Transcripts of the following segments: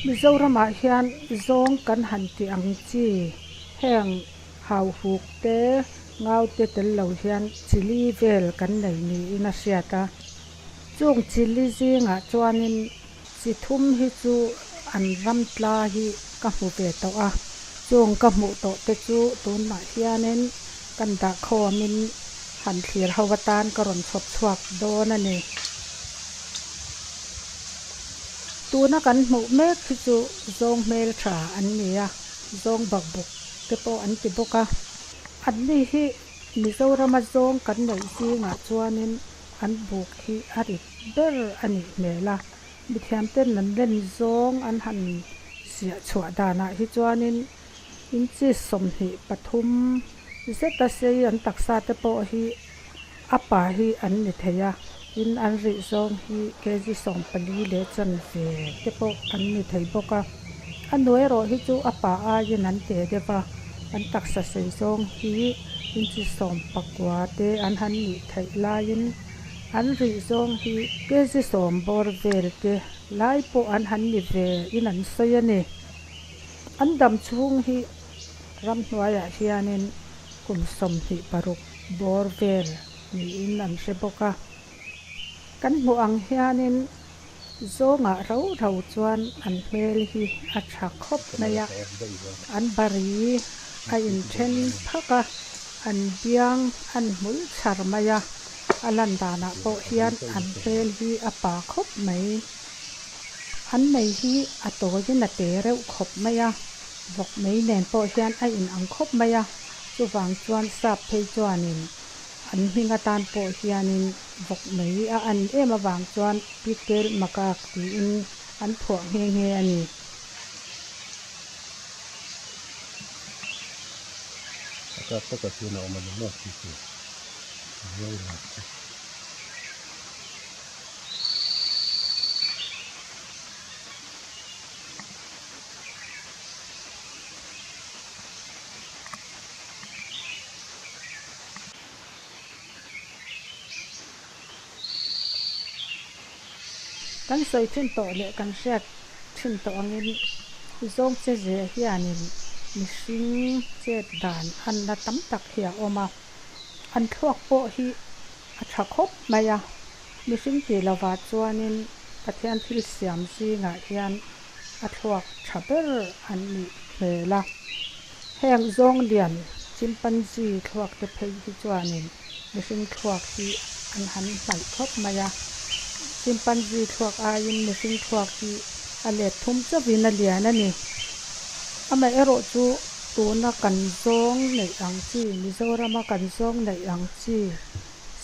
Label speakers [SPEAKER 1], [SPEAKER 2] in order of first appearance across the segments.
[SPEAKER 1] Mizoramah hian zawng kan han tih ang chi heng hauhuk te ngau te tel lo hian chili vel kan nei niin a hriat a. Chung chili zingah chuanin chi thum hi chu an ram tla hi ka hmu ve tawh a, chung ka hmuh tawh te chu tunah hianin kan dah khawmin han thlir ho atan ka rawn chhawp chhuak dawn a ni. Tuna kan hmuh mek hi chu zawng hmeltha an ni a, zawng bakbuk te pawh an ti bawk a. Anni hi Mizorama zawng kan neih zingah chuanin an buk hi a rit ber a nih hmel a, mithiamten an len zawng an han ziah chhuah danah hi chuanin inches 23 zeta sei an taksa te pawh hi a pa hi an ni thei a, tin an rih zawng hi kg 14 leh chanve te pawh an ni thei bawk a. A nu erawh hi chu a pa aiin an te deuh a, an taksa sei zawng hi inchi 19 te an han nih theih laiin an rih zawng hi kg 10 bawr vel te lai pawh an han ni ve in an sawi a ni. An dam chhung hi ramhnuaiah hianin kum 26 bawr vel niin an hre bawk a. Kan hmuh ang hianin zawngah rau rau chuan an hmel hi a tha khawp mai a, an bari a inthen phak a, an biang an hmul chhar mai a, a lan danah pawh hian an hmel hi a pa khawp mai. An mei hi a tawiin a te reuh khawp mai a, vawk mei nen pawh hian a in ang khawp mai a, chuvang chuan sap phei chuanin an hming atan pawh hianin vawk mei a an em avang chuan pigtail macaque tiin an phuah nghe nghe a ni.
[SPEAKER 2] A kak takah chuan a awm a ni maw khi chu riau ringawt chu.
[SPEAKER 1] Kan sawi thin tawh leh kan hriat thin tawh angin zawng che ze hianin mihring chet dan anna tam tak hi a awm a, an thluak pawh hi a tha khawp mai a, mihring tih lovah chuanin Pathian thil siam zingah hian a thluak tha ber an nih hmel a. Heng zawng lian chimpanzee thluak te phei hi chuanin mihring thluak hi an han hnaih khawp mai a, chimpanzee thluak aiin mihring thluak hi a let thum chauhin a lian a ni. Amaherawh chu tuna kan zawng neih ang chi, Mizorama kan zawng neih ang chi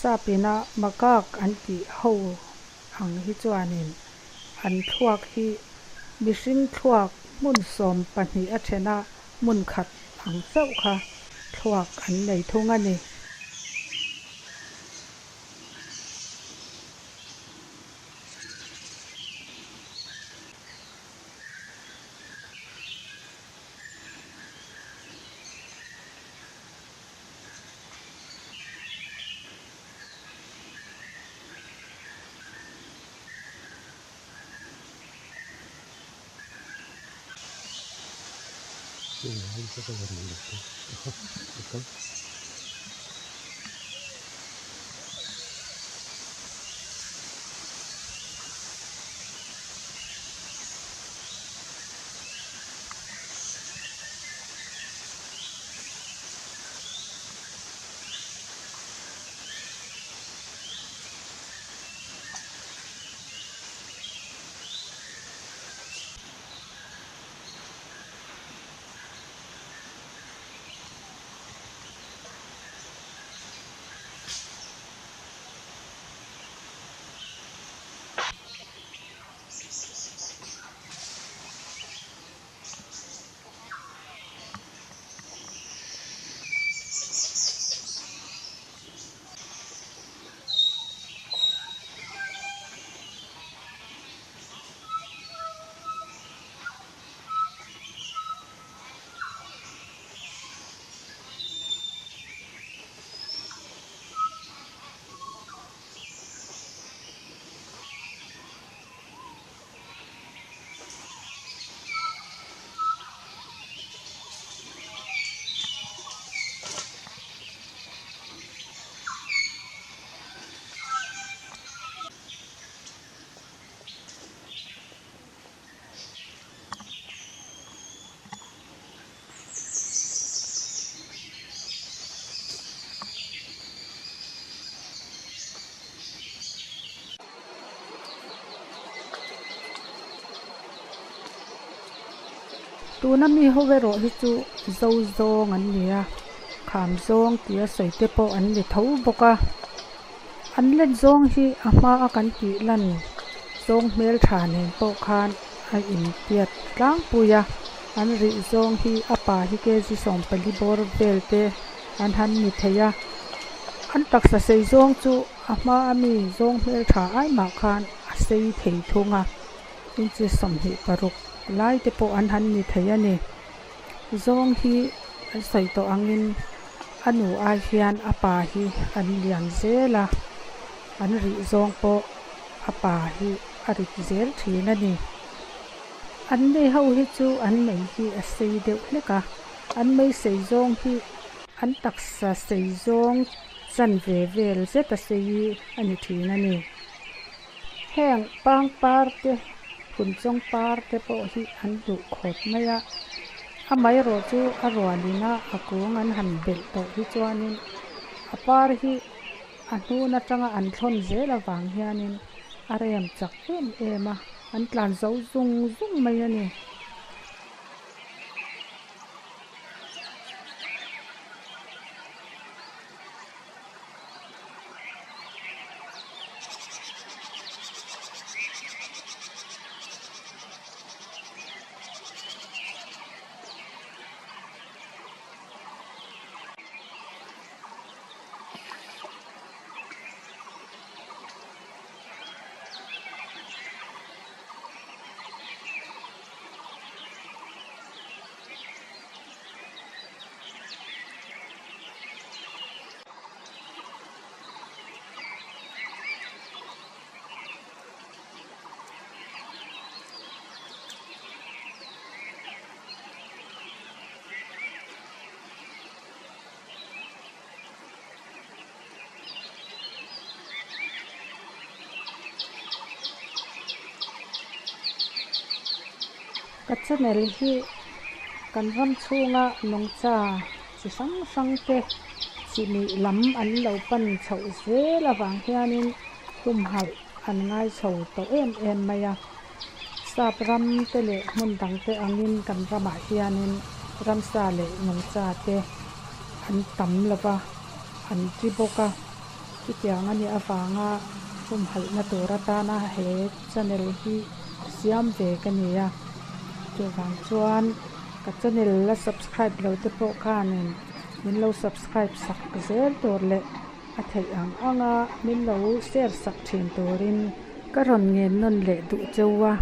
[SPEAKER 1] sapina macaque an tih ho ang hi chuanin an thluak hi mihring thluak hmun 12 a then a hmun khat ang chauh kha thluak an nei thung a ni. Tuna mi ho erawh hi chu zo zawng an ni a, kham zawng tia sawi te pawh an ni tho bawk a. An len zawng hi a hma a kan tih lan zawng hmeltha nen pawh khan a intiat tlangpui a, an rih zawng hi a pa hi kg 14 bawr vel te an han ni thei a. An taksa sei zawng chu a hma a mi zawng hmeltha ai mah khan a sei thei thung a, inchi 26 lai te pawh an han ni thei a ni. Zawng hi an sawi tawh angin a nu ai hian a pa hi an lian zel a, an rih zawng pawh a pa hi a rit zel thin a ni. An nei ho hi chu an mei hi a sei deuh hlek a, an mei sei zawng hi an taksa sei zawng chanve vel zet a sei a ni thin a ni. Heng pangpar te phunchawng par te pawh hi an duh khawp mai a, amaherawh chu a rualin a a kung an han belh tawh hi chuanin a par hi a hnun atanga an thlawn zel avang hianin a rem chak em em a, an tlan zo zung zung mai a ni. Ka channel hi kan ram chhunga nungcha chi hrang hrang te chimih lam an lo pan chhoh zel avang hianin humhalh an ngai chho tawh em em mai a. Sap ram te leh hmun dang te angin kan ramah hianin ramsa leh nungcha te an tam lova an ti bawk a. Chutiang a nih avanga humhalhna tur atana he channel hi siam ve ka ni a. Chuvang chuan ka channel la subscribe lo te pawh khanin min lo subscribe sak zel tur leh a theih ang anga min lo share sak thin turin ka rawn ngen nawn leh duh cheu a.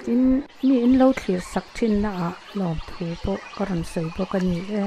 [SPEAKER 1] Tin, mi in lo thlir sak thin na ah lawm thu pawh ka rawn sawi bawk a ni e.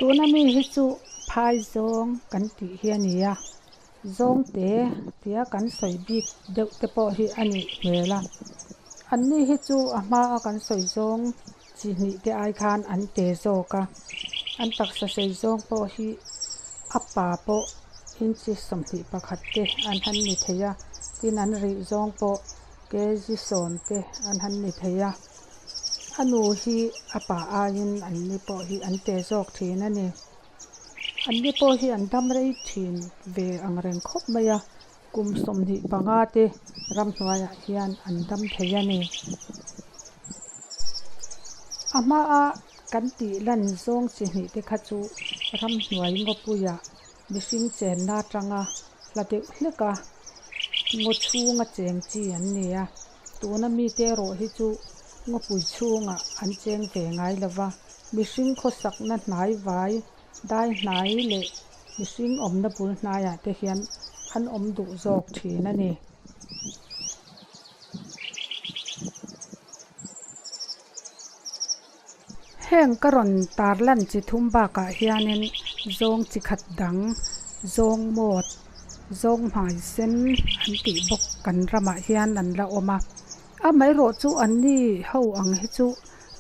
[SPEAKER 1] Tuna mi hi chu phai zawng kan tih hi a ni a, zawng te tia kan sawi bik deuh te pawh hi a nih hmel a. An ni hi chu a hma a kan sawi zawng chi hnih te ai khan an te zawk a, an taksa sei zawng pawh hi a pa pawh inchi 21 te an han ni thei a, tin an rih zawng pawh kg 10 te an han ni thei a. A nu hi a pa aiin an ni pawh hi an te zawk thin a ni. Anni pawh hi an dam rei thin ve ang reng khawp mai a, kum 25 te ramhnuaiah hian an dam thei a ni. A hmaa kan tih lan zawng chi hnih te kha chu ramhnuai ngawpuiah mihring chenna atanga hla deuh hlek a, ngaw chhunga cheng chi an ni a. Tuna mite erawh hi chu ngawpui chhungah an cheng ve ngai lo va, mihring khawsakna hnai vai, dai hnai leh mihring awmna bul hnaiah te hian an awm duh zawk thin a ni. Heng ka rawn tarlan chi thum bakah hianin zawng chi khat dang, zawng mawt, zawng hmai sen an tih bawk kan ramah hian an la awm a. Amaherawh chu anni ho ang hi chu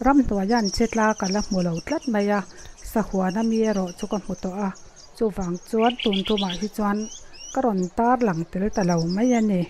[SPEAKER 1] ramhnuaia an che tla ka la hmu lo tlat mai a, sahuana mi erawh chu ka hmu tawh a, chuvang chuan tun tumah hi chuan ka rawn tarlang tel ta lo mai a ni.